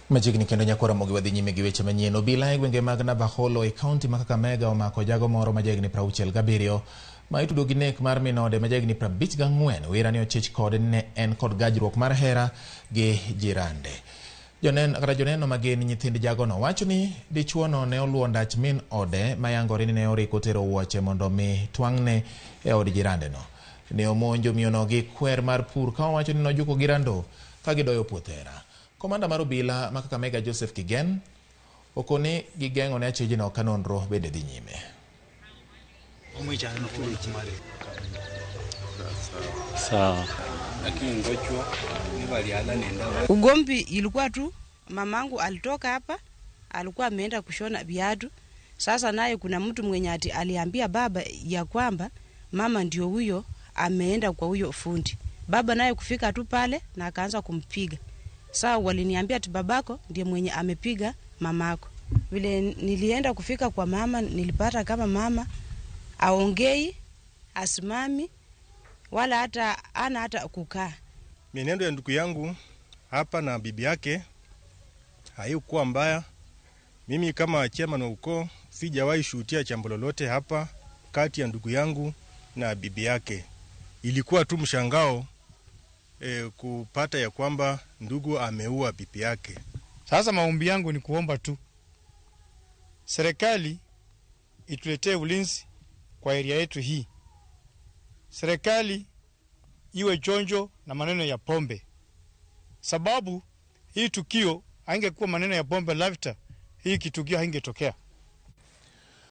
Machiegni kendo nyakwara Ramogi wadhi nyime gi weche manyien. Obila e gwenge mag Navakholo e kaunti ma Kakamega omako jago moro ma jahigni 67 ma itudo gi nek mar min ode ma jahigni 54. Wira ni ochich kode ni ne en kod gajruok mar hera gi jirande. Kata joneno ma gin nyithind jagono wacho ni dichuono ne oluwo ndach min ode ma yangore ni ne oriko tero wuoche mondo mi twang'ne e od jirandeno. Ne omonjo miyono gi kwer mar pur ka owacho ni nojuko gi rando ka gidoyo puoth hera. Komanda mar obila ma Kakamega Joseph Kigen okoni gigeng'o ne achijno ka nonro bende dhi nyime. Sawa. Ugomvi ilikuwa tu mamangu alitoka hapa, alikuwa ameenda kushona viatu. Sasa naye kuna mtu mwenye ati aliambia baba ya kwamba mama ndio huyo ameenda kwa huyo fundi. Baba naye kufika tu pale na akaanza kumpiga. Sasa waliniambia ati babako ndiye mwenye amepiga mamako. Vile nilienda kufika kwa mama, nilipata kama mama aongei, asimami, wala hata ana hata kukaa. Mienendo ya ndugu yangu hapa na bibi yake haikuwa mbaya. Mimi kama chairman wa ukoo sijawahi shuhudia jambo lolote hapa kati ya ndugu yangu na bibi yake. Ilikuwa tu mshangao kupata ya kwamba ndugu ameua bibi yake. Sasa maombi yangu ni kuomba tu serikali ituletee ulinzi kwa area yetu hii. Serikali iwe chonjo na maneno ya pombe, sababu hii tukio haingekuwa maneno ya pombe lafta, hii kitukio haingetokea.